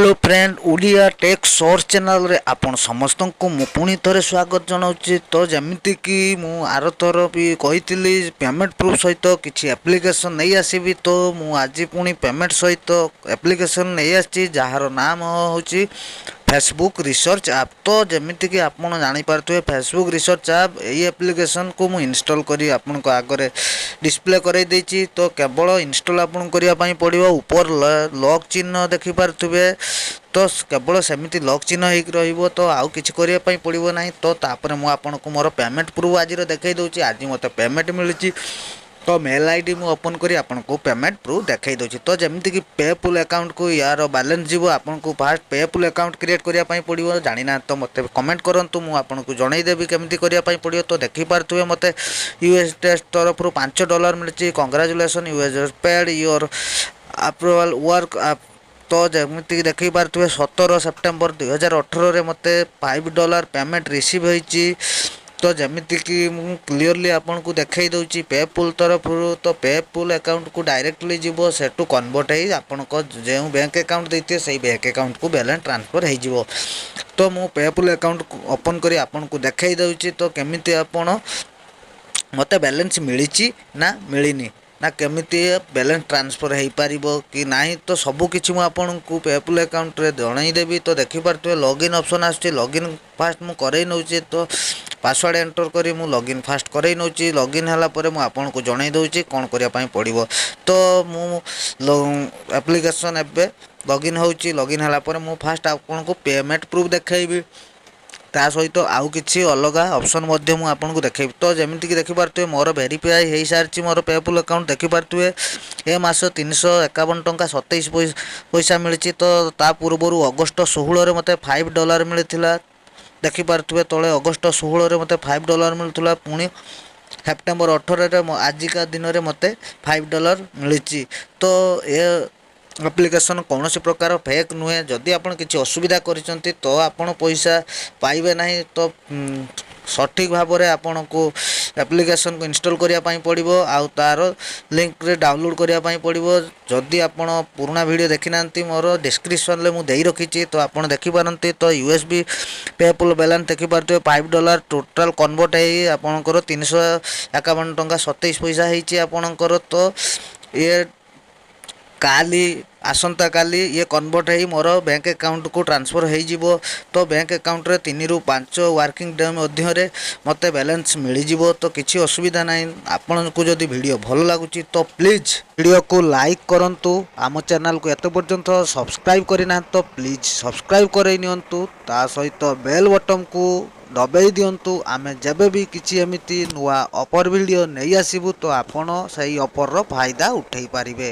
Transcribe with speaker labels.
Speaker 1: Hello friend, Odia tech source ଚ୍ୟାନେଲରେ ଆପଣ ସମସ୍ତଙ୍କୁ ମୁଁ ପୁଣି ଥରେ ସ୍ୱାଗତ ଜଣାଉଛି। ତ ଯେମିତିକି ମୁଁ ଆରଥର ବି କହିଥିଲି, ପେମେଣ୍ଟ ପ୍ରୁଫ୍ ସହିତ କିଛି ଆପ୍ଲିକେସନ୍ ନେଇ ଆସିବି। ତ ମୁଁ ଆଜି ପୁଣି ପେମେଣ୍ଟ ସହିତ ଆପ୍ଲିକେସନ୍ ନେଇ ଆସିଛି, ଯାହାର ନାମ ହେଉଛି ଫେସବୁକ୍ ରିସର୍ଚ୍ଚ ଆପ୍। ତ ଯେମିତିକି ଆପଣ ଜାଣିପାରୁଥିବେ, ଫେସବୁକ୍ ରିସର୍ଚ୍ଚ ଆପ୍, ଏଇ ଆପ୍ଲିକେସନ୍କୁ ମୁଁ ଇନଷ୍ଟଲ୍ କରି ଆପଣଙ୍କ ଆଗରେ ଡିସପ୍ଲେ କରାଇ ଦେଇଛି। ତ କେବଳ ଇନଷ୍ଟଲ୍ ଆପଣଙ୍କୁ କରିବା ପାଇଁ ପଡ଼ିବ। ଉପର ଲକ୍ ଚିହ୍ନ ଦେଖିପାରୁଥିବେ, ତ କେବଳ ସେମିତି ଲକ୍ ଚିହ୍ନ ହେଇକି ରହିବ। ତ ଆଉ କିଛି କରିବା ପାଇଁ ପଡ଼ିବ ନାହିଁ। ତ ତାପରେ ମୁଁ ଆପଣଙ୍କୁ ମୋର ପେମେଣ୍ଟ ପ୍ରୁଫ୍ ଆଜିର ଦେଖାଇ ଦେଉଛି। ଆଜି ମୋତେ ପେମେଣ୍ଟ ମିଳିଛି। ତ ମେଲ୍ ଆଇଡି ମୁଁ ଓପନ୍ କରି ଆପଣଙ୍କୁ ପେମେଣ୍ଟ ପ୍ରୁଫ୍ ଦେଖାଇ ଦେଉଛି। ତ ଯେମିତିକି ପେପୁଲ୍ ଆକାଉଣ୍ଟକୁ ୟାର ବାଲାନ୍ସ ଯିବ, ଆପଣଙ୍କୁ ଫାଷ୍ଟ ପେପୁଲ୍ ଆକାଉଣ୍ଟ କ୍ରିଏଟ୍ କରିବା ପାଇଁ ପଡ଼ିବ। ଜାଣିନାହାନ୍ତି ତ ମୋତେ କମେଣ୍ଟ କରନ୍ତୁ, ମୁଁ ଆପଣଙ୍କୁ ଜଣାଇଦେବି କେମିତି କରିବା ପାଇଁ ପଡ଼ିବ। ତ ଦେଖିପାରୁଥିବେ, ମୋତେ ୟୁଏସ୍ ଟେଷ୍ଟ ତରଫରୁ 5 ଡଲାର ମିଳିଛି। "Congratulation, you has paid your Upwork work app." ତ ଯେମିତିକି ଦେଖିପାରୁଥିବେ, 17 ସେପ୍ଟେମ୍ବର 2018ରେ ମୋତେ 5 ଡଲାର ପେମେଣ୍ଟ ରିସିଭ୍ ହୋଇଛି। ତ ଯେମିତିକି ମୁଁ କ୍ଲିଅରଲି ଆପଣଙ୍କୁ ଦେଖାଇ ଦେଉଛି ପେପୁଲ୍ ତରଫରୁ। ତ ପେପୁଲ୍ ଆକାଉଣ୍ଟକୁ ଡାଇରେକ୍ଟଲି ଯିବ, ସେଠୁ କନଭର୍ଟ ହେଇ ଆପଣଙ୍କ ଯେଉଁ ବ୍ୟାଙ୍କ ଆକାଉଣ୍ଟ ଦେଇଥିବେ, ସେଇ ବ୍ୟାଙ୍କ ଆକାଉଣ୍ଟକୁ ବାଲାନ୍ସ ଟ୍ରାନ୍ସଫର୍ ହେଇଯିବ। ତ ମୁଁ ପେପୁଲ୍ ଆକାଉଣ୍ଟ ଓପନ୍ କରି ଆପଣଙ୍କୁ ଦେଖାଇ ଦେଉଛି, ତ କେମିତି ଆପଣ ମୋତେ ବାଲାନ୍ସ ମିଳିଛି ନା ମିଳିନି, ନା କେମିତି ବାଲାନ୍ସ ଟ୍ରାନ୍ସଫର୍ ହେଇପାରିବ କି ନାହିଁ, ତ ସବୁକିଛି ମୁଁ ଆପଣଙ୍କୁ ପେପୁଲ୍ ଆକାଉଣ୍ଟରେ ଜଣାଇଦେବି। ତ ଦେଖିପାରୁଥିବେ, ଲଗ୍ଇନ୍ ଅପସନ୍ ଆସୁଛି। ଲଗ୍ଇନ୍ ଫାଷ୍ଟ ମୁଁ କରେଇ ନେଉଛି। ତ ପାସୱାର୍ଡ଼ ଏଣ୍ଟର କରି ମୁଁ ଲଗ୍ଇନ୍ ଫାଷ୍ଟ କରେଇ ନେଉଛି। ଲଗ୍ଇନ୍ ହେଲା ପରେ ମୁଁ ଆପଣଙ୍କୁ ଜଣାଇ ଦେଉଛି କ'ଣ କରିବା ପାଇଁ ପଡ଼ିବ। ତ ମୁଁ ଆପ୍ଲିକେସନ୍ ଏବେ ଲଗ୍ଇନ୍ ହେଉଛି। ଲଗ୍ଇନ୍ ହେଲା ପରେ ମୁଁ ଫାଷ୍ଟ ଆପଣଙ୍କୁ ପେମେଣ୍ଟ ପ୍ରୁଫ୍ ଦେଖାଇବି, ତା ସହିତ ଆଉ କିଛି ଅଲଗା ଅପସନ୍ ମଧ୍ୟ ମୁଁ ଆପଣଙ୍କୁ ଦେଖାଇବି। ତ ଯେମିତିକି ଦେଖିପାରୁଥିବେ, ମୋର ଭେରିଫାଇ ହେଇସାରିଛି ମୋର ପେପୁଲ୍ ଆକାଉଣ୍ଟ। ଦେଖିପାରୁଥିବେ, ଏ ମାସ 351 ଟଙ୍କା 27 ପଇସା ମିଳିଛି। ତ ତା ପୂର୍ବରୁ ଅଗଷ୍ଟ 16ରେ ମୋତେ 5 ଡଲାର ମିଳିଥିଲା। ଦେଖିପାରୁଥିବେ ତଳେ, ଅଗଷ୍ଟ 16ରେ ମୋତେ 5 ଡଲାର ମିଳୁଥିଲା। ପୁଣି ସେପ୍ଟେମ୍ବର 18ରେ, ଆଜିକା ଦିନରେ ମୋତେ 5 ଡଲାର ମିଳିଛି। ତ ଏ ଆପ୍ଲିକେସନ୍ କୌଣସି ପ୍ରକାର ଫେକ୍ ନୁହେଁ। ଯଦି ଆପଣ କିଛି ଅସୁବିଧା କରିଛନ୍ତି, ତ ଆପଣ ପଇସା ପାଇବେ ନାହିଁ। ତ ସଠିକ୍ ଭାବରେ ଆପଣଙ୍କୁ ଆପ୍ଲିକେସନ୍କୁ ଇନଷ୍ଟଲ୍ କରିବା ପାଇଁ ପଡ଼ିବ ଆଉ ତା'ର ଲିଙ୍କରେ ଡାଉନଲୋଡ଼୍ କରିବା ପାଇଁ ପଡ଼ିବ। ଯଦି ଆପଣ ପୁରୁଣା ଭିଡ଼ିଓ ଦେଖିନାହାନ୍ତି, ମୋର ଡିସ୍କ୍ରିପସନ୍ରେ ମୁଁ ଦେଇ ରଖିଛି, ତ ଆପଣ ଦେଖିପାରନ୍ତି। ତ ୟୁଏସ୍ ବି ପେପୁଲ୍ ବାଲାନ୍ସ ଦେଖିପାରୁଥିବେ, 5 ଡଲାର ଟୋଟାଲ୍ କନଭର୍ଟ ହେଇ ଆପଣଙ୍କର 351 ଟଙ୍କା 27 ପଇସା ହେଇଛି ଆପଣଙ୍କର। ତ ଇଏ କାଲି, ଆସନ୍ତାକାଲି ଇଏ କନଭର୍ଟ ହେଇ ମୋର ବ୍ୟାଙ୍କ ଆକାଉଣ୍ଟକୁ ଟ୍ରାନ୍ସଫର୍ ହେଇଯିବ। ତ ବ୍ୟାଙ୍କ ଆକାଉଣ୍ଟରେ 3ରୁ 5 ୱାର୍କିଂ ଡେ ମଧ୍ୟରେ ମୋତେ ବାଲାନ୍ସ ମିଳିଯିବ। ତ କିଛି ଅସୁବିଧା ନାହିଁ। ଆପଣଙ୍କୁ ଯଦି ଭିଡ଼ିଓ ଭଲ ଲାଗୁଛି, ତ ପ୍ଲିଜ୍ ଭିଡ଼ିଓକୁ ଲାଇକ୍ କରନ୍ତୁ। ଆମ ଚ୍ୟାନେଲକୁ ଏତେ ପର୍ଯ୍ୟନ୍ତ ସବସ୍କ୍ରାଇବ୍ କରିନାହାନ୍ତି, ତ ପ୍ଲିଜ୍ ସବସ୍କ୍ରାଇବ୍ କରାଇ ନିଅନ୍ତୁ। ତା ସହିତ ବେଲ୍ ବଟନ୍କୁ ଦବାଇ ଦିଅନ୍ତୁ। ଆମେ ଯେବେ ବି କିଛି ଏମିତି ନୂଆ ଅଫର୍ ଭିଡ଼ିଓ ନେଇ ଆସିବୁ, ତ ଆପଣ ସେଇ ଅଫର୍ର ଫାଇଦା ଉଠାଇ ପାରିବେ।